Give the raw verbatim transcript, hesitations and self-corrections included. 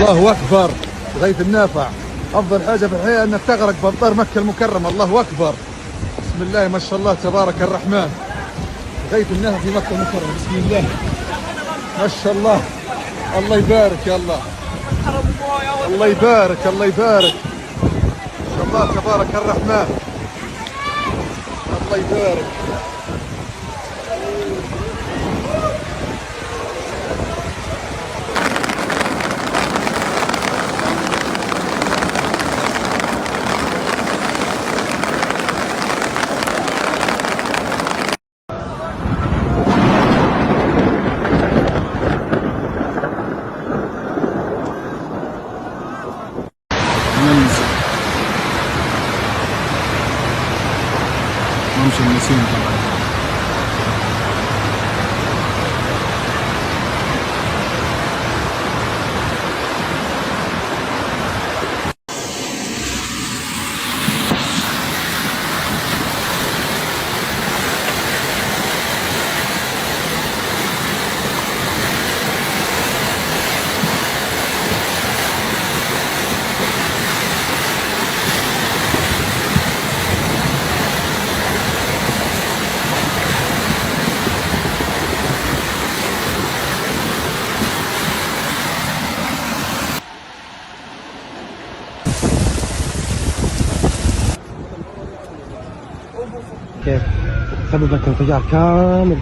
الله أكبر. غيث النافع، أفضل حاجة في الحياة أنك تغرق بأمطار مكة المكرمة. الله أكبر، بسم الله ما شاء الله تبارك الرحمن. غيث النافع في مكة المكرمة، بسم الله ما شاء الله. الله يبارك يا الله. الله يبارك، الله يبارك. ما شاء الله تبارك الرحمن. الله يبارك. ننزل. ممشي النسيم طبعًا. كيف؟ سبب لك انفجار كامل.